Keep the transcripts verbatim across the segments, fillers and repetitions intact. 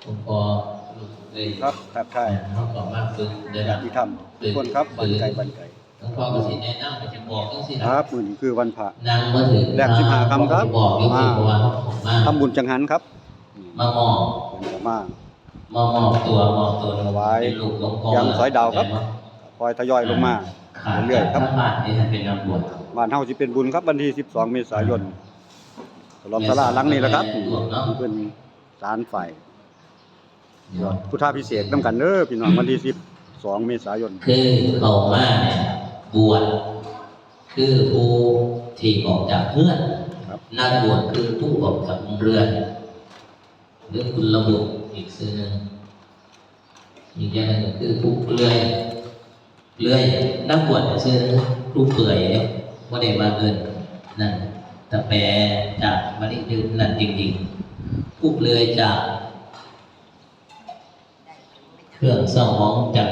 ผมก็ได้ ครับทักทาย เขาก็มาฝึกได้ ญาติธรรมทุกคนครับบ้านไกลบ้านไกล หลวงพ่อก็สิแนะนำก็สิบอกจังซี่ ค นะ รับมื้อนี้คือวันพระ นั่งมาถึง แรกสิบห้าค่ำครับ บอกจังซี่เพราะว่าเขาออกมา ทำบุญจังหันครับ มามอบ เพิ่นก็มา มามอบตัวมอบตัว ถวาย เป็นลูกหลวงพ่อ ยังสอยดาวครับ คอยทยอยลงมา ขาด เรื่อยๆครับ ทั้งบ้านนี่ท่านเป็นนักบวช บ้านเฮาสิเป็นบุญครับวันที่สิบสองเมษายนฉลองศาลาหลังนี้แหละครับ แม่สาว เพิ่นสารฝ่าย พุทธาภิเษกนำกันเด้อพี่น้องวันที่สิบสองเมษายน คือเขามาเนี่ยบวชคือผู้ที่ออกจากเฮือน ครับ นักบวชคือผู้ออกจากเรือน หรือกุลบุตรอีกชื่อหนึ่ง อีกอย่างหนึ่งก็คือผู้เปลือย เปลือย นักบวชชื่อผู้เปลือยเนี่ยบ่ได้ว่าเอิ้นนั่น แต่แปลจากบาลีคือนั่นจริงๆ ผู้เปลือยจาก เครื่องเศร้าหมองจาก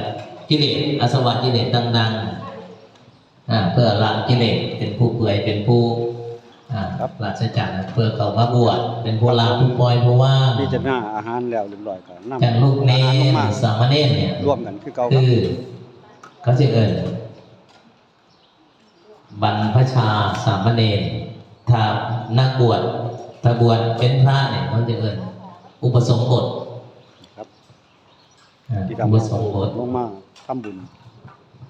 กิเลส อาสวะกิเลสต่างๆ อ่า เพื่อละกิเลส เป็นผู้เปลือย เป็นผู้ อ่า ครับ ปราศจาก เพื่อเข้ามาบวช เป็นผู้ละ ผู้ปล่อย ผู้ว่าง พิจารณาอาหารแล้วเรียบร้อยก็นำ จังลูกเณ อาหารลง ร มา สามเณรเนี่ย ร่วมกันคือเก่าครับ คือ เขาสิเอิ้น บรรพชาสามเณร ถ้านักบวช ถ้าบวชเป็นพระเนี่ยเขาจะเอิ้น อุปสมบท ครับ อ่า ที่ อุปสมบท ลงมาทำบุญ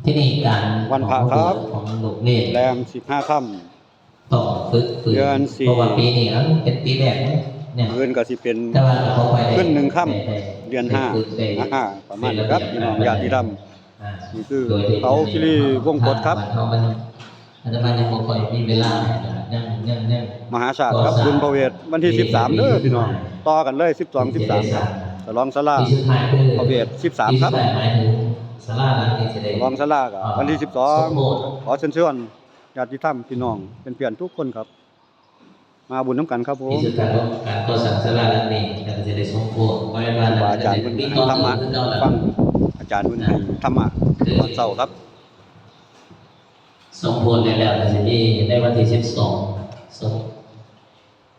ที่นี่การ วันพระครับ ของลูกเณร แรมสิบห้าค่ำ ต้องฝึกฝืน เดือนสี่ เพราะว่าปีนี้มันเป็นปีแรกเนี่ย มื้ออื่นก็สิเป็น แต่ว่าเราไปได้ ขึ้นหนึ่งค่ำ ได้ได้ เดือนห้า ได้ อ่าประมาณนี้ครับพี่น้องญาติธรรม อ่า นี่คือเขาคิรีวงกตครับ มันมันอาตมายังบ่ค่อยมีเวลายังยังยัง มหาชาติครับบุญพระเวทวันที่สิบสามเด้อพี่น้อง ต่อกันเลยสิบสอง สิบสามครับฉลองศาลา ที่สุดท้ายคือ พระเวทสิบสามครับ ที่สุดท้ายหมายถึงศาลาหลังนี้จะได้ ฉลองศาลาก็วันที่สิบสอง ขอเชิญชวนญาติธรรมพี่น้องเป็นเพื่อนทุกคนครับ มาบุญนำกันครับผม ที่สุดท้ายของการก่อสร้างศาลาหลังนี้ก็จะได้สมโภชไว้มา ครูบาอาจารย์เพิ่นให้ธรรมะฟัง อาจารย์เพิ่นให้ธรรมะตอนเช้าครับ สมโภชแล้วก็สิมีในวันที่สิบสองสม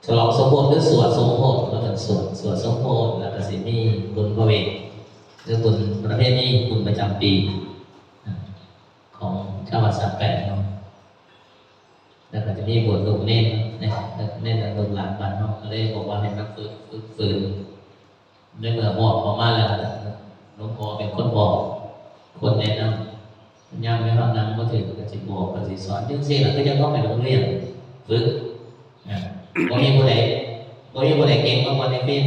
ฉลองสมโภชคือสวดสมโภชแล้วก็สวดสวดสมโภชแล้วก็สิมีบุญพระเวทคือบุญประเพณีบุญประจำปีของชาววัดสามแปดเนาะ แล้วก็จะมีบวชลูกเณรเนี่ยเน้นลูกหลานบ้านเฮาก็เลยบอกว่าให้มาฝึกฝึกฝืนในเมื่อบอกออกมาแล้วหลวงพ่อเป็นคนบอกคนแนะนำย่ามไม่ว่านั่งบ่ถือก็สิบอกก็สิสอนจังซี่ล่ะคือจังเข้าไปโรงเรียนฝึกอ่าบ่มีผู้ใดบ่มีผู้ใดเก่งกว่าคนในเฟซ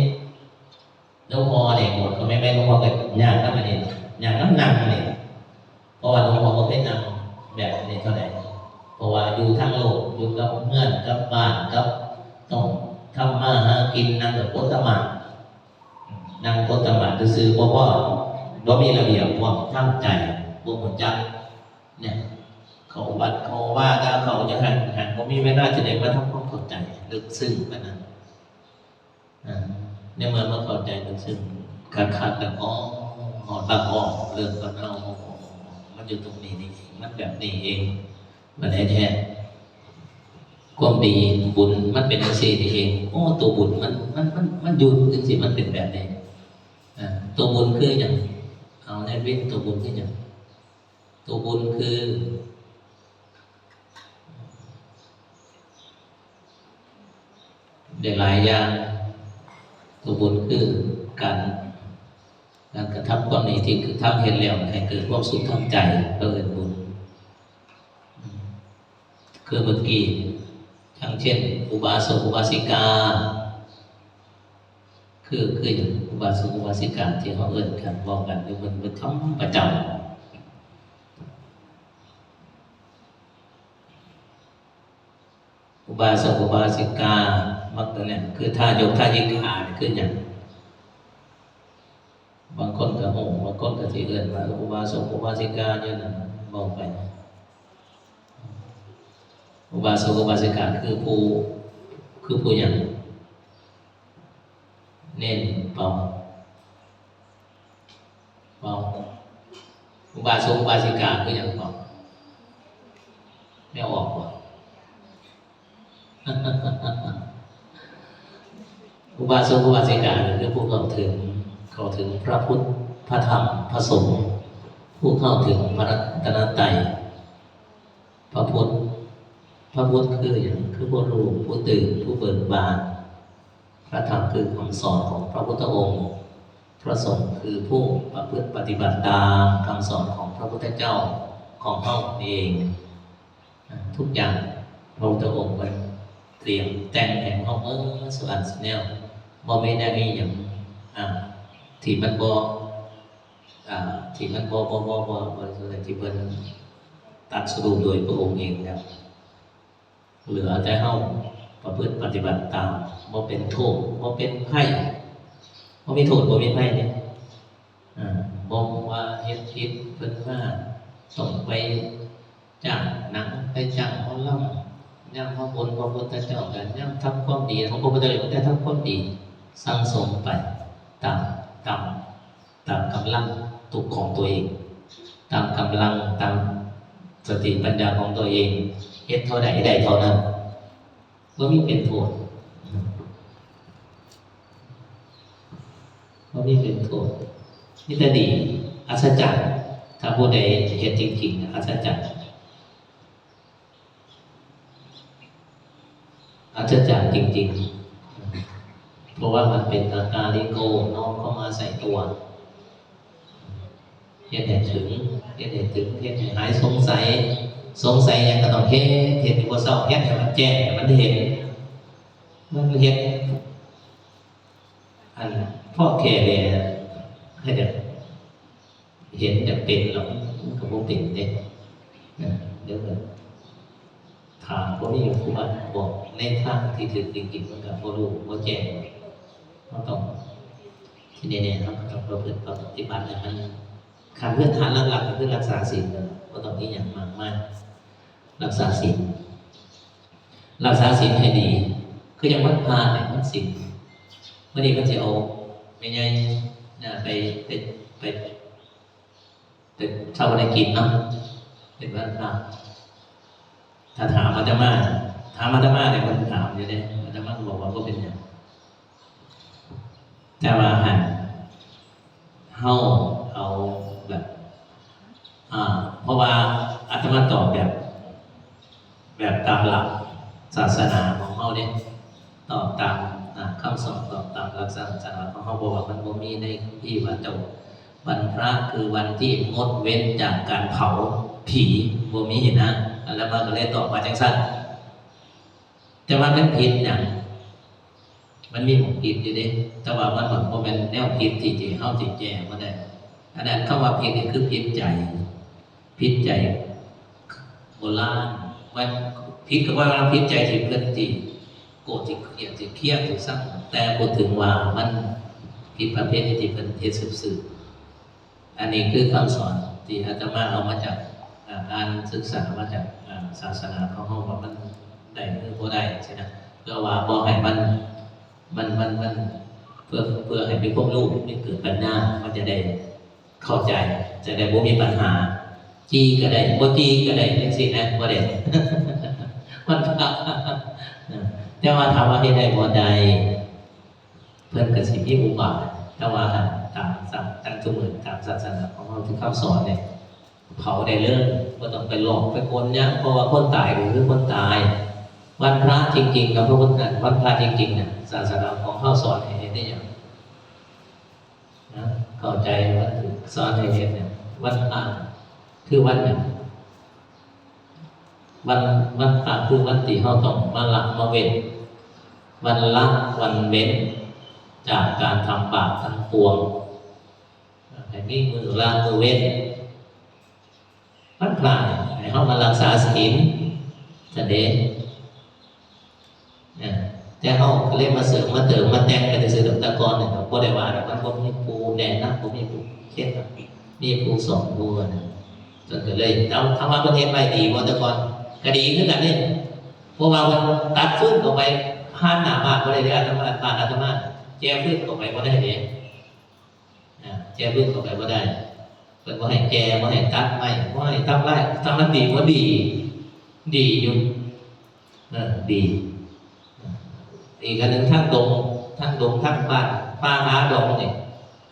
หลวงพ่อเนี่ยบวชก็ไม่แม่นหลวงพ่อก็ยากนะมันนี่ยากน้ำหนักเลยเพราะว่าหลวงพ่อก็เป็นนำแบบนี้เท่าไหร่เพราะว่าอยู่ทั้งโลกอยู่กับเพื่อนกับบ้านกับต้องทำมาหากินนั่งกับโคตรมานั่งโคตรมาซื่อๆเพราะว่าบ่มีระเบียบพวกทั้งใจพวกหัวจักเนี่ยเขาวัดเขาว่าถ้าเขาจะหันหันบ่มีเวลาจะได้มาทำความเข้าใจลึกซึ้งกันนั้น อ่าในเมื่อมาเข้าใจกันซึ่งการขาดแต่อ๋ออ๋อตั้งอ๋อเรื่องกันเอามันอยู่ตรงนี้นี่เองมันแบบนี้เองมันแท้ๆความดีบุญมันเป็นจังซี่นี่เองโอ้ตัวบุญมันมันมันมันอยู่จังซี่มันเป็นแบบนี้อ่าตัวบุญคือหยังเอาในเว้นตัวบุญคือหยังตัวบุญคือ ได้หลายอย่างตัวบุญคือการการกระทำความดีที่คือทำเห็นแล้วให้เกิดความสุขทางใจก็เอิ้นบุญอืมคือเมื่อกี้ทั้งเช่น อุบาสกอุบาสิกา คือคืออย่างอุบาสกอุบาสิกาที่เขาเอิ้นกันบอกกันอยู่บนบนทำประจำ อุบาสกอุบาสิกามักตัวเนี่ยคือท่ายกท่ายิกขาเนี่ยคืออย่างบางคนก็โหบางคนก็สิเอิ้นว่าอุบาสกอุบาสิกาเนี่ยนะบอกไป อุบาสกอุบาสิกาคือผู้คือผู้อย่างเน้นเป่าเป่าอุบาสกอุบาสิกาคืออย่างเป่าไม่ออกว่ะ อุบาสกอุบาสิกาคือผู้เข้าถึง เข้าถึงพระพุทธ พระธรรม พระสงฆ์ ผู้เข้าถึงพระรัตนตรัย พระพุทธ พระพุทธคือหยัง คือผู้รู้ ผู้ตื่น ผู้เบิกบาน พระธรรมคือคำสอนของพระพุทธองค์ พระสงฆ์คือผู้ประพฤติปฏิบัติตามคำสอนของพระพุทธเจ้าของเฮาเอง อ่า ทุกอย่างพระพุทธองค์มันเตรียมแต่งให้เฮาเบิดสุอันสุแนว บ่มีแนวอีหยัง อ่า ที่มันบ่ อ่า ที่มันบ่ บ่ บ่ บ่ บ่ ที่เพิ่นตรัสรู้โดยพระองค์เองแล้ว เหลือแต่เฮาประพฤติปฏิบัติตาม บ่เป็นโทษ บ่เป็นภัย บ่มีโทษ บ่มีภัยเนี่ย อ่า บ่ว่าเฮ็ดผิดเพิ่นมาต้องไปจ้างหนัง ไปจ้างหมอลำ ยามมาบนพระพุทธเจ้า ก็ยามทำความดีของพระพุทธเจ้า ก็ได้ทำความดีสั่งสมไปตาม ตาม ตามกำลังตุกของตัวเอง ตามกำลัง ตามสติปัญญาของตัวเอง เฮ็ดเท่าใดได้เท่านั้น บ่มีเป็นโทษ บ่มีเป็นโทษ มีแต่ดี อัศจรรย์ ถ้าผู้ใดเฮ็ดจริงๆ อัศจรรย์ อัศจรรย์จริงๆ เพราะว่ามันเป็นอาการลิโกน้อมเข้ามาใส่ตัว เฮ็ดให้ถึง เฮ็ดให้ถึง เฮ็ดให้หายสงสัย สงสัยหยังก็ต้องเฮ็ด เฮ็ดให้บ่เซา เฮ็ดให้มันแจ้ง ให้มันเห็น มันเฮ็ด อันพ่อแก่เนี่ย ให้แบบ เห็นแบบเป็นหรอก มันก็บ่เป็นเด้ นะ เดี๋ยวก็ ถามบ่มีครูบาบอกในทางที่ถูกจริงๆ มันก็บ่รู้ บ่แจ้ง เราต้อง ที่แน่ๆ เราก็ต้องประพฤติปฏิบัติให้มัน ขั้นพื้นฐานหลักๆ ก็คือรักษาศีลนั่นแหละ บ่ต้องมีหยังมากมาย รักษาศีล รักษาศีลให้ดี คืออย่างวันพระเนี่ย วันศีล มื้อนี้เพิ่นสิเอาแม่ใหญ่น่ะไป ไป ไป ไปชาปนกิจเนาะ เป็นวันพระ ถ้าถามอาตมา ถามอาตมาเนี่ย เพิ่นถามอยู่เด้ อาตมาก็บอกว่าบ่เป็นหยัง แต่ว่าหั่น เฮาเอาแบบ อ่า เพราะว่าอาตมาตอบแบบ แบบตามหลักศาสนาของเฮาเนี่ย ตอบตาม อ่า คำสอน ตอบตามหลักศาสนาของเฮา เพราะว่ามันบ่มีในคัมภีร์ว่าเจ้า วันพระคือวันที่งดเว้นจากการเผาผี บ่มีนะ อาตมาก็เลยตอบว่าจังซั่น แต่ว่ามันผิดหยัง มันมีหม่องผิดอยู่เด้ แต่ว่ามันบ่แม่นแนวผิดที่ ที่เฮาสิแก้บ่ได้ อันนั้นคำว่าผิดนี่คือผิดใจ ผิดใจโบราณ มันผิดก็ว่าผิดใจที่เพิ่นสิโกรธ สิเกลียด สิเคียด สิซัง แต่พูดถึงว่ามันผิดประเพณีที่เพิ่นเฮ็ดสืบๆ อันนี้คือคำสอนที่อาตมาเอามาจาก อ่า การศึกษามาจาก อ่า ศาสนาของเฮา ว่ามันได้หรือบ่ได้ ใช่นะ เพื่อว่าบ่ให้มัน มัน มัน มัน เพื่อ เพื่อให้มีความรู้ มีเกิดปัญญา มันจะได้เข้าใจ จะได้บ่มีปัญหา จี้ก็ได้ บ่จี้ก็ได้ จังซี่นะ บ่ได้ มัน แต่ว่าถามว่าเฮ็ดได้บ่ ได้ เพิ่นก็สิมีอุบาย แต่ว่าตาม ตาม ตามทุกมื้อ ตามศาสนาของเฮา ที่คำสอนเนี่ย เผาได้เลย บ่ต้องไปหลอกไปกลหยัง เพราะว่าคนตายก็คือคนตาย วันพระจริงๆ กับพระพุทธ วันพระจริงๆ น่ะ ศาสนาของเฮาสอนให้เฮ็ดได้หยัง นะ เข้าใจว่าสอนให้เฮ็ดเนี่ย วันพระคือวันหยัง วัน วันพระคือวันที่เฮาต้องมาละมาเว้น วันละวันเว้นจากการทำบาปทั้งปวง ให้มีมื้อละมื้อเว้น วันพระเนี่ยให้เฮามารักษาศีล ซั่นเด้ นะ แต่เฮาก็เลยมาเสริมมาเติมมาแต่งกันซื่อๆ ดอก แต่ก่อนเนี่ยก็บ่ได้ว่าดอก มันบ่มีผู้แนะนำ บ่มีผู้เฮ็ดดอก มีผู้สอนผู้ว่านะ จนก็เลย เอา ถามว่าเพิ่นเฮ็ดไว้ดีบ่ แต่ก่อน ก็ดีคือกันเด้ เพราะว่าเพิ่นตัดฟืนเข้าไปผ่านหน้าบ้านบ่ได้เด้ อาตมา บ้านอาตมา แก่ฟืนเข้าไปบ่ได้เด้ นะ แก่ฟืนเข้าไปบ่ได้ เพิ่นบ่ให้แก่ บ่ให้ตัดไม้ บ่ให้ทำลาย ทางนั้นดีบ่ดี ดีอยู่ เออ ดี อีกอันหนึ่งทางดง ทางดง ทางบ้าน ป่าหาดงนี่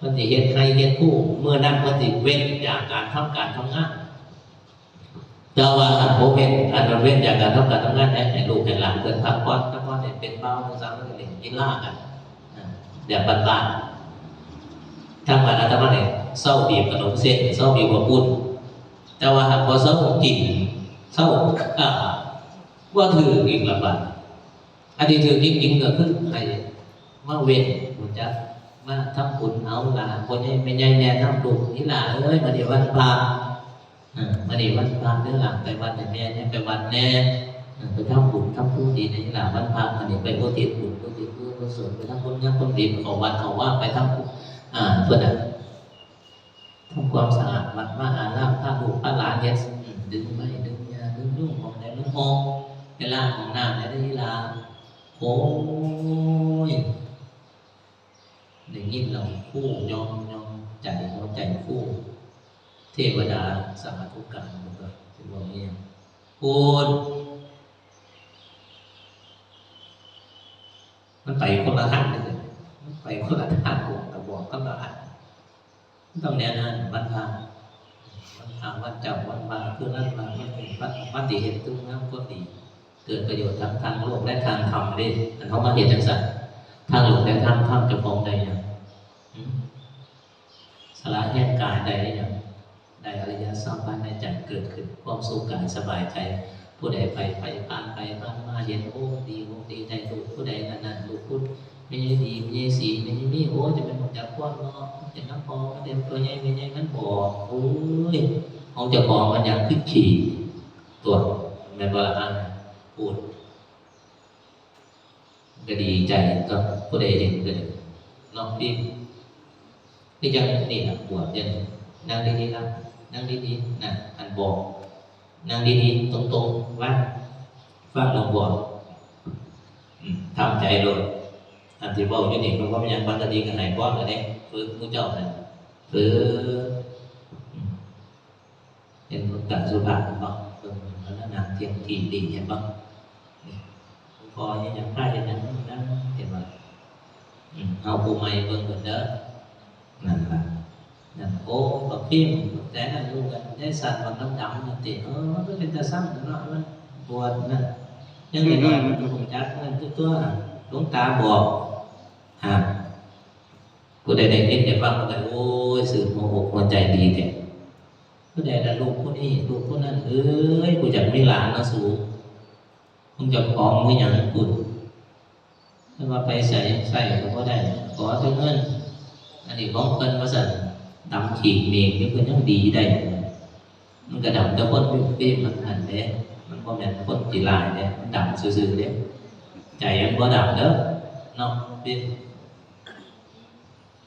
พิ่นสิเฮ็ดไร่เฮ็ดภู มื้อนั้นเพิ่นสิเว้นจากการทำการทำงาน แต่ว่าหากบ่เว้น อันนั้นเว้นจากการทำการทำงาน ให้ ให้ลูกให้หลานเพิ่นพักผ่อน พักผ่อนให้เป็นเบา จั่งซั้น เพิ่นก็เล่นกีฬากัน อ่า แบบบ้านๆ ทางบ้านอาตมานี่เซาบีบขนมเส้น เซาบีบข้าวปุ้น แต่ว่าหากบ่เซากิน เซา อ่า บ่ถืกอีกละบาด อันที่ถืกจริงๆ ก็คือให้มาเว้น รู้จักมาทำบุญ เอาหลาน พ่อใหญ่แม่ใหญ่แนะนำลูก "อีหล่าเอ้ย มื้อนี้วันพระ เออ มื้อนี้วันพระเด้อหล่า ไปวัดให้แม่แหน่ ไปวัดแหน่ เออ ไปทำบุญทำกุศลให้อีหล่า วันพระ มื้อนี้ไปอุทิศบุญ อุทิศบุญกุศล ไปทำคุณงามความดี ไปเข้าวัดเข้าวา ไปทำบุญ" อ่า เพิ่นน่ะ ทำความสะอาดวัดวาอาราม พาลูกพาหลานเฮ็ด อืม ดึงไม้ดึงหญ้า ดึงยุง หม่องใดมันห่อ ไปล้างห้องน้ำแหน่เด้ออีหล่า โอ้ย ได้ยินแล้วฟูยองๆ ใจ หัวใจฟู เทวดาสาธุการ เพิ่นว่า สิเว้าอีหยัง พูด มันไปคนละทางเลย มันไปคนละทาง บอกก็บอกคนละอัน มันต้องแนวนั้น วันพระ วันพระ วันเจ้า วันวา คือวันวา วันเป็นวัน วันที่เฮ็ดคุณงามความดี เกิดประโยชน์ทั้งทางโลกและทางธรรมเด้ อันเฮามาเฮ็ดจั่งซั้น ทางโลกและทางธรรม เจ้าของได้หยัง หืม สละแฮงกายได้หยัง ได้อริยสัมพันธ์ในใจเกิดขึ้น ความสุขกายสบายใจ ผู้ใดไป ไปผ่านไปผ่านมาเห็น โอ้ ดีอกดีใจ ลูกผู้ใดนั่นนั่น ลูกผู้ แม่ดี แม่สี แม่มี โอ้ จะเป็นหมดจากความเนาะ เป็นน้ำพอง เป็นตัวใหญ่ แม่ใหญ่มันบอก โอ้ย ของเจ้าของมันอยากขึ้นขี่ ตัว แม่นบ่ล่ะ อ่ะ พูด ก็ดีใจกับผู้ใดเห็นก็ดี เนาะ ที่ ที่จังนี่ล่ะ บวชเนี่ย นั่งดีๆนะ นั่งดีๆนะ อันบอก นั่งดีๆ ตรงๆ ว่า ฟังหลวงพ่อ อืม ทำใจโลด อันที่เว้าอยู่นี่ก็บ่มีหยัง ปกติก็ให้พรแล้วเด้ ฝึกหมู่เจ้านั่น ฝึก อืม เห็นหลวงตาสุภาพเห็นบ่ เบิ่งเพิ่นนั่งเที่ยงที่ดี เห็นบ่ นี่ หลวงพ่อเฮ็ดหยัง พาเฮ็ดหยัง นั่ง เห็นบ่ อืม เฮาผู้ใหม่เบิ่งเพิ่นเด้อ นั่นล่ะ นั่น โอ้ บักพิมพ์ แต่นั่นลูกกัน ได้สั่นบักดำๆ นั่นติ เออ มันก็เป็นตาสั่นเนาะ มันปวดนั่น ยังน้อยๆ มันก็รู้จักนั่นตัวๆ หลวงตาบอก อ่า ผู้ใดได้ยินได้ฟังก็ โอ้ย ซื่นหัวอกหัวใจดีแท้ ผู้ใดล่ะลูกผู้นี้ ลูกผู้นั้น เอ้ย กูอยากมีหลานนะสู มึงเจ้าของมึงหยังกู แต่ว่าไปใส่ ใส่ก็บ่ได้ ขอแต่เงิน อันนี้ของเพิ่นว่าซั่น ดำขีดเมฆอยู่ เพิ่นยังดีได้ มันก็ดำแต่คนอยู่ที่มันนั่นเด้ มันบ่แม่นคนขี้ร้ายเด้ มันดำซื่อๆเด้ ใจมันบ่ดำเด้อ เนาะ พี่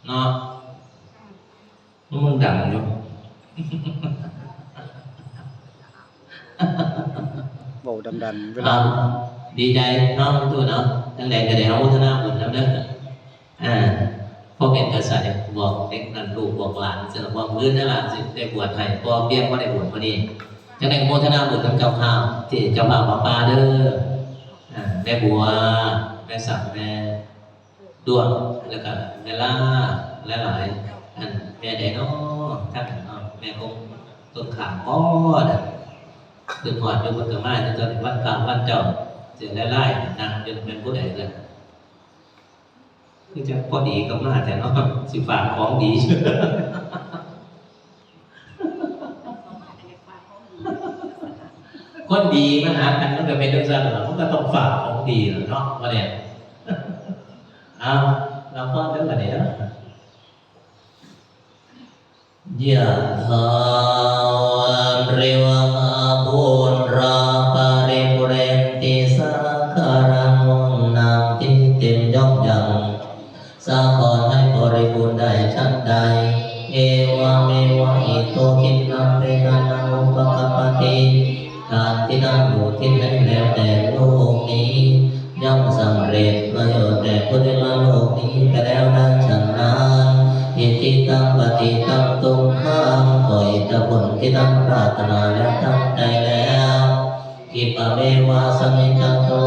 เนาะ มึงดังอยู่ เว้าดันๆ เวลา อ่า ดีใจเนาะ ตู้เนาะ จังใดก็ได้อนุโมทนาบุญนำเด้อ อ่า พอเป็นกระแสบอกเด็กนั่นลูกบอกหลาน สิบอกมื้อนั่นล่ะ สิได้บวชให้ พอเพียงบ่ได้บวชมื้อนี้ จังใดก็โมทนาบุญนำเจ้าภาพ ที่เจ้าภาพผ้าป่าเด้อ อ่า แม่บัว แม่สัง แม่ ดวง แล้วก็เวลาหลายๆ อันแม่ใดน้อ ท่านน้อ แม่คงต้นขามบ่น่ะ คือฮอดอยู่เพิ่นก็มาอยู่ตอนวันพระวันเจ้า เสียหลายๆ นั่งอยู่แม่นผู้ใดล่ะ คือจังพอดีก็มาแต่เนาะ สิฝากของดี คนดีมาหากันมันก็เป็นจังซั่นล่ะ มันก็ต้องฝากของดีล่ะเนาะ ว่าเนี่ย เอา เราฟังเด้อบัดนี้เด้อ ยะถา วาริวหาปูราปริปุเรนติสาคารัง น้ำที่เต็มย่อมยัง สาครให้บริบูรณ์ได้ฉันใด เอวะเมวะอิโตทินนังเปตานังอุปกัปปติ ทานที่ท่านอุทิศให้แล้วแต่ลูกนี้ ย่อมสำเร็จประโยชน์แก่ผู้ได้มาโลกนี้ไปแล้วนั้นฉันนั้น อิทธิตังปฏิตังตุมหัง ขออิทธิผลที่ท่านปรารถนาและตั้งใจแล้ว อิปะเมวะสมิจจตุ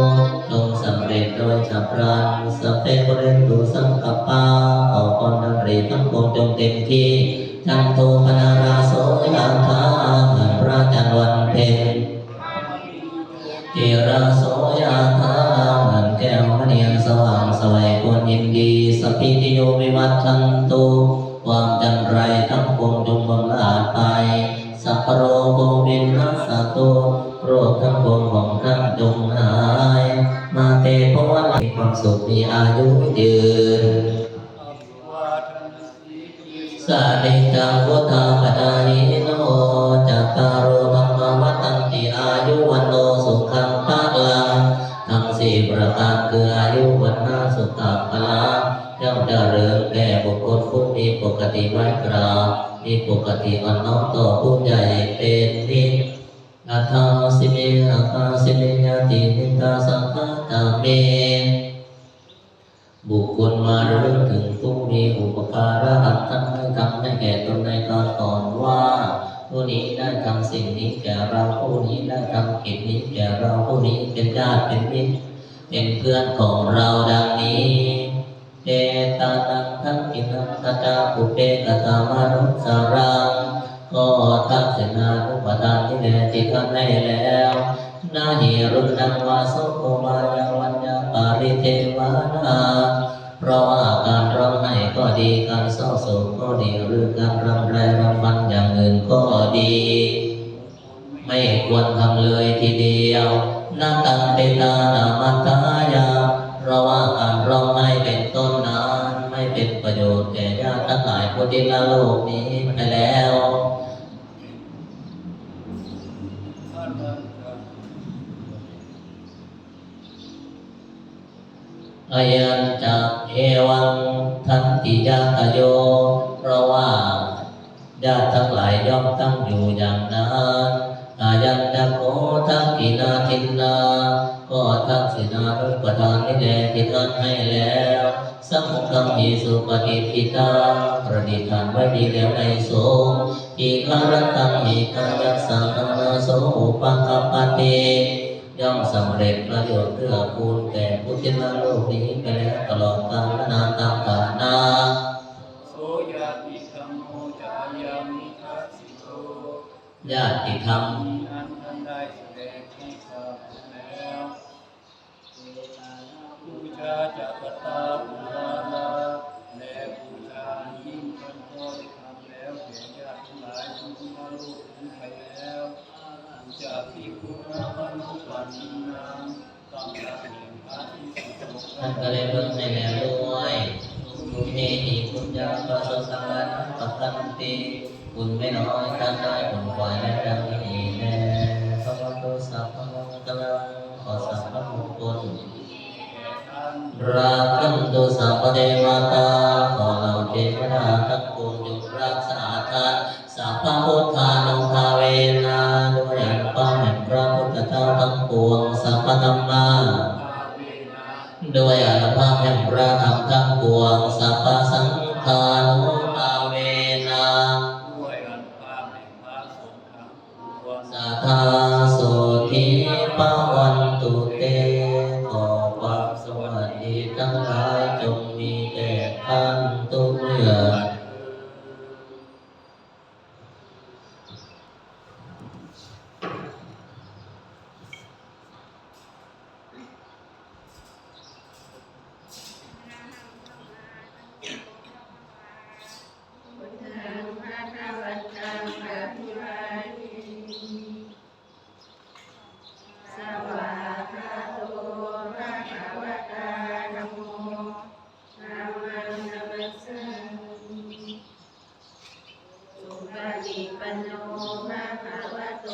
จงสำเร็จโดยฉับพลัน สัพเพปุเรนตุสังกัปปา ขอพรนั้น ทั้งปวงจงเต็มที่ จันโทปนรราโสยะถา เหมือนพระจันทร์วันเพ็ญ ติราโสยะถา เหมือนแก้วมณีอันสว่างไสวควรยินดี สัพพีติโยวิวัชชันตุ ความจันไรทั้งปวงจงบำราดไป สัพพะโรโควินัสสตุ โรคทั้งปวงของท่านจงหาย มาเตภวัต มีความสุขมีอายุยืน สานิจจังวุฒาปจายิโน จัตตาโรธรรมาวัฒนติ อายุวัณโนสุขังพลัง ทั้งสี่ประการคืออายุ วรรณะ สุขะ พละ ย่อมเจริญแก่บุคคลผู้มีปกติไหว้กราบ มีปกติอ่อนน้อมต่อผู้ใหญ่เป็นนิจ อัทธาสิเม อัคคาสิเม ญาติมิตราสังฆาจาเม บุคคลมาระลึกถึงผู้มีอุปการะอันท่านได้ทำให้แก่ตนในการก่อนว่า ผู้นี้ได้ทำสิ่งนี้แก่เรา ผู้นี้ได้ทำกิจนี้แก่เรา ผู้นี้เป็นญาติเป็นมิตร เป็นเพื่อนของเราดังนี้ เอตานังทักขิณัง ขจาปุพเพ กตามานุสสารัง ก็ทักษิณานุปทานนี้แล ที่ท่านให้แล้ว นะหิรุณัง วาโสโก วายาวัญญาปาริเทวานา เพราะว่าการร้องไห้ก็ดี การเศร้าโศกก็ดี หรือการรำไรรำพันอย่างอื่นก็ดี ไม่ควรทำเลยทีเดียว นะตังเปตานามัตถายา เพราะว่าการร้องไห้เป็นต้นนั้น ไม่เป็นประโยชน์แก่ญาติทั้งหลายผู้ที่ละโลกนี้ไปแล้ว อายัญจะ เอวัง ทันติญาตโย เพราะว่า ญาติทั้งหลายย่อมตั้งอยู่อย่างนั้น อายัญจะโข ทักขิณาทินนา ก็ทักษิณานุปทานนี้แล ที่ท่านให้แล้ว สังฆังหิ สุปฏิฏฐิตัง ประดิษฐานไว้ดีแล้วในสงฆ์ ทีฆะรัตตังหิ กายัสสะ ทานาโส อุปะกัปปติ ย่อมสำเร็จประโยชน์เกื้อกูลแก่ผู้ที่ละโลกนี้ไปแล้วตลอดกาลนานตามฐานะ โส ญาติธัมโม จายัง นิทัสสิโต ญาติธรรม นี้นั้นท่านได้แสดงให้ข้าพเจ้าแล้ว เอตานะ ปูชา จะ กตา อุรารา และบูชาอันยิ่งท่านก็ได้ทำแล้วแก่ญาติทั้งหลายผู้ละโลกนี้ไปแล้ว จะภิกขุนะ มนุปัสสินัง ท่านก็ได้เพิ่มให้แล้วด้วย ปุเพหิ ปุญญาปะสะสะนะ ปัตตันติ บุญไม่น้อยท่านได้ขนขวายและดังนี้แล ภะวะตุ สัพพะมังคะลัง ขอสัพพะมงคล รักขันตุ สัพพะเทวะตา ขอเหล่าเทวดาทั้งปวงจงรักษาท่าน สัพพะพุทธานุภาเวนะ ด้วยอานุภาพแห่งพระพุทธเจ้าทั้งปวง สัพพะธัมมา ด้วยอานุภาพแห่งพระธรรมทั้งปวง สัพพะสังฆานุภาเวนะ ด้วยอานุภาพแห่งพระสงฆ์ทั้งปวง สาธาโสธีภะวันตุเต ขอความสวัสดีทั้งหลายจงมีแก่ท่านทุกเมื่อ พุทธังภะคะวันตังอะภิวาเทมิ สวากขาโตภะคะวะตา ธัมโม ธัมมังนะมัสสามิ สุปะฏิปันโน ภะคะวะโต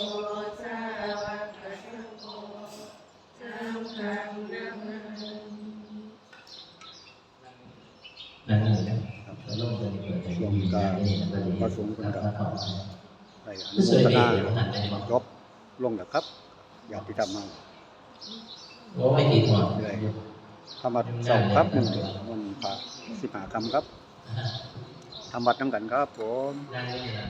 สาวกสังโฆ สังฆังนะมามิ นั่งอยู่นะครับ แล้วลงไปเปิดใจ ช่วงกลาง นี่นะ พระสงฆ์เพิ่นก็ ครับ ได้อนุโมทนา จบลงแล้วครับ ญาติธรรมเฮา โอ้ย ติดหมด เรื่อย ธรรมวัดเช้าครับ มื้อนี้วันพระสิบห้าค่ำครับ ธรรมวัดนำกันครับผม นั่งอยู่นี่นะ